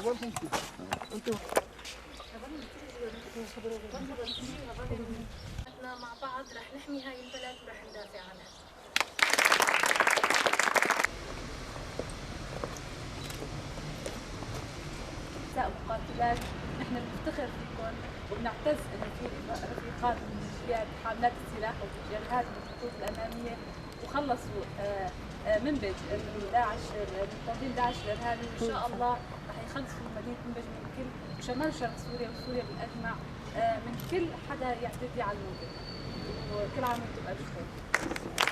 مع بعض رح نحمي هاي البلد ورح ندافع عنها. نساء مقاتلات، نحن بنفتخر فيكم وبنعتز انه في رفيقات من الجياد حاملات السلاح وبالجبهات بالخطوط الامامية وخلصوا منبج من داعش، من تنظيم داعش الارهابي، وان شاء الله رح يخلصوا مدينة منبج من كل شمال شرق سوريا وسوريا بالاجمع من كل حدا يعتدي على المنطقة. وكل عام وانتم بالف خير.